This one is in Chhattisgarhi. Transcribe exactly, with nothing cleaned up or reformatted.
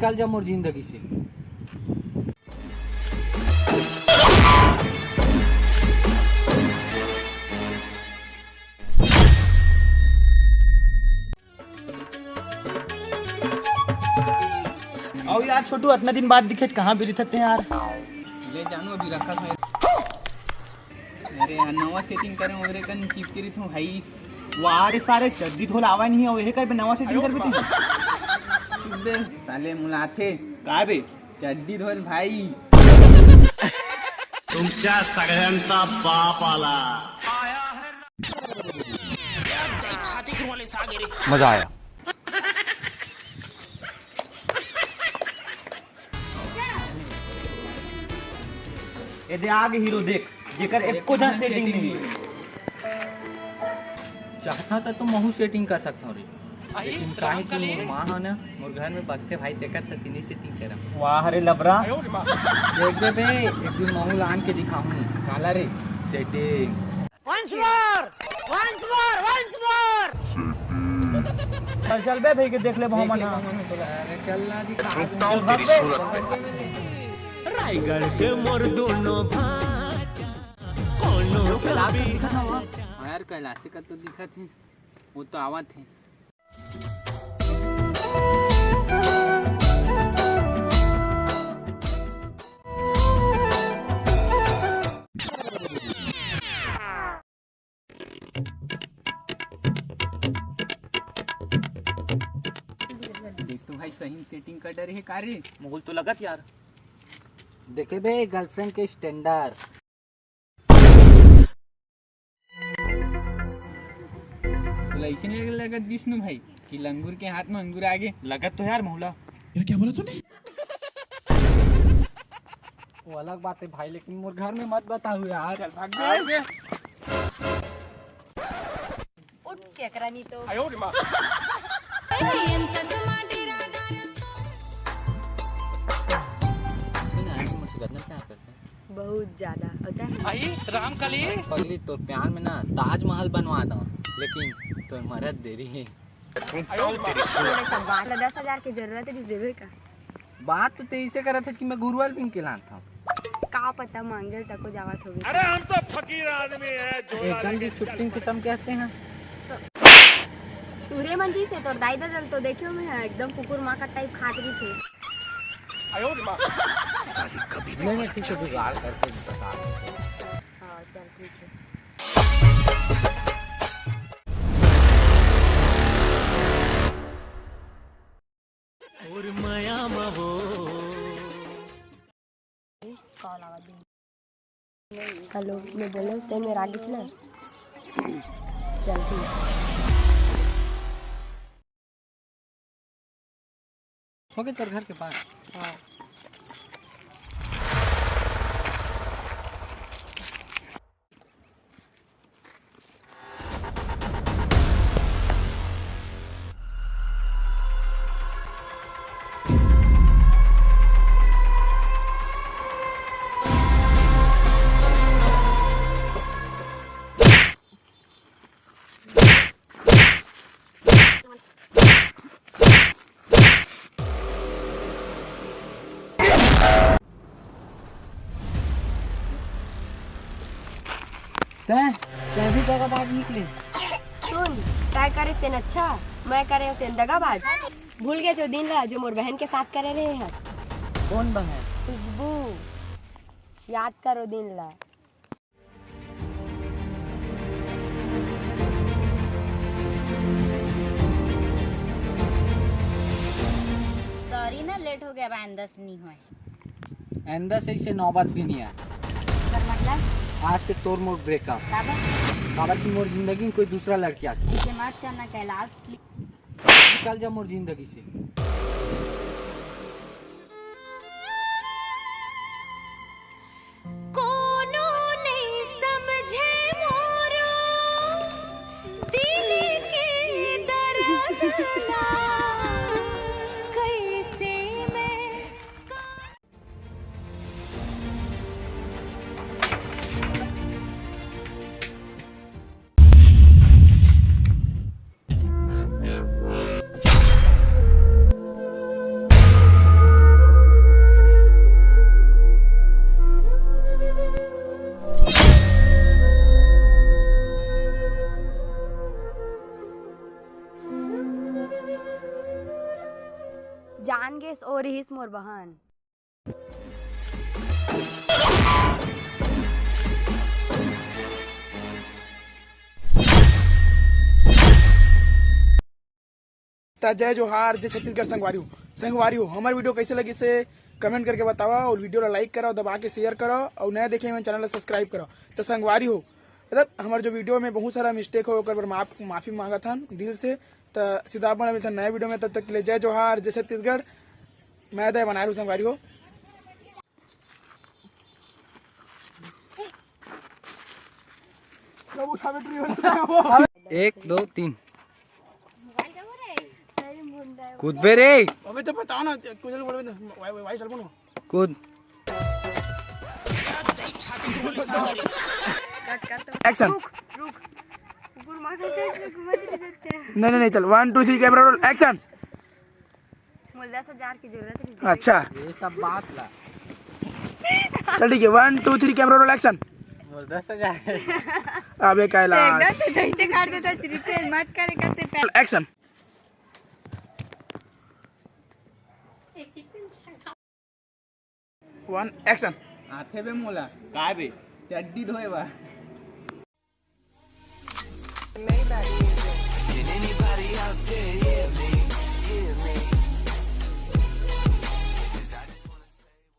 निकल जा मोर जिंदगी से। अउ यार छोटू, अतना दिन बाद दिखेच, कहाँ busy थते यार? ले जानू, अभी रखा था। अरे यार, नवा setting करे, ओकरे कन चिपके रहिथों भाई। वाह रे सारे, चड्डी धोला आवा नहीं, अउ एहे करबे नवा setting करबे तैं। चुप बे, साले मुलाथे। काय बे? चड्डी धोल भाई। तुमच्या सगळ्यांचा बाप आला। मजा आया। ए दे आगे हीरो देख, जेकर एको झन setting नहीं। चाहता त महू setting कर सकथों रे, लेकिन काहे कि मोर माँ ह ना मोर घर में बगथे भाई, तेकर सेती नहीं setting करम। वाह रे लबरा। देख बे, एक दिन महू ला आन के दिखाहूँ। काला रे? Setting। Once more, once more, once more। चल चल बे, भाई के देख ले, बहुत मन। अरे चल ना दिखा। रुकता हूँ तेरी सूरत। रायगढ़ के मोर दोनों भांचा, कोनो कैलाश का दिखत हवा। हाँ यार, कैलाश का तो दिखत हे, वो तो आवत हे। देख तो भाई, सही में setting कर डरे हे का रे? मोला तो लगत यार। देखे बे, girlfriend के standard। तोला अइसे नहीं लगत विष्णु भाई कि लंगूर के हाथ में अंगूर आगे? लगत तो यार मोला। यार क्या बोला तूने? वो अलग बात है भाई, लेकिन मोर घर में मत बताहू यार। चल भाग बे। उठ के करा नहीं तो। आयो रे माँ। सुन ना, आज मुझसे कितना प्यार करता है। बहुत ज्यादा होता है। आई राम कली। पगली, तोर प्यार में ना ताजमहल बनवा दो, लेकिन तोर मरद देरी है। थूकता हूँ तेरी सूरत। थोड़े सब बात ला, दस हजार के जरूरत है, देवे का? बात तो तेईसे करत हस कि मैं गुरुवार पिन के लानत हूँ। का पता मांगल तको जावत होगे। अरे हम तो फकीर आदमी है, झोला एकदम लेके जी छुट्टी किस्म के हंसते हैं। टूरे मन जैसे तोर दाई ददा ल तो देखे हो मैं, एकदम कुकुर माँ का type खात रही थे। आयो रे माँ। शादी कभी भी नहीं, नहीं, ठीक है, जुगाड़ करके बता। हाँ, चल ठीक है। और माया मा वो। Call आवा दे। Hello, मैं बोले ते मेरा आगे ना। चल ठीक। हो गए तोर घर के पास। हाँ। तैं, तैं भी दगाबाज निकले। सुन, तैं करे तेन अच्छा, मैं करे तेन दगाबाज। भूल गए जो दिन ला, जो मोर बहन के साथ करे रहे हस। कौन बहन? खुशबू। याद करो दिन ला। Sorry ना, late हो गया, अब आइंदा से नहीं होए। आइंदा से इसे नौबत भी नहीं आए। एकर मतलब? आज से तोर मोर breakup। काबर? काबर कि मोर जिंदगी में कोई दूसरा लड़की आ चुकी। इसे मत करना कैलाश, please। निकल जा मोर जिंदगी से। कोनो नहीं समझे मोरो दिल के दर्द ला, कैसे मैं ओ रिहिस मोर बहन। त जय जोहार, जय छत्तीसगढ़ संगवारी हो। संगवारी हो, हमर video कैसे लगिस हे comment करके बतावा, और video ला like करा, दबा के share करा, और नया देखे मन channel ला subscribe करा। त संगवारी हो, मतलब हमर जो video में बहुत सारा mistake हो, ओकर बर माफ, माफी मांगत हन दिल से। त सीधा अपन मिलथन नया video में, तब तक के लिए जय जोहार, जय छत्तीसगढ़। मैं दया बनाए रहूं संगवारी हो। एक, दो, तीन। कूदबे रे। अबे तो बताओ ना, कुछ बोलबे तो, वाई, वाई, वाई चल बोलो। कूद। Action। रुक, रुक। कुकुर मार के घुमा दे देते हैं। नहीं, नहीं, नहीं, चल, one, two, three, camera roll, action। मोला दस हजार की जरूरत है। अच्छा। ये सब बात ला। चल ठीक है, one, two, three, camera roll, action। मोला दस हजार। अबे कैलाश। एकदम से कैसे काट देता है, रितेश, मत करे करते पहले। Action। One, action। आथे बे मोला। काय बे? चड्डी धोए बा। Maybach music।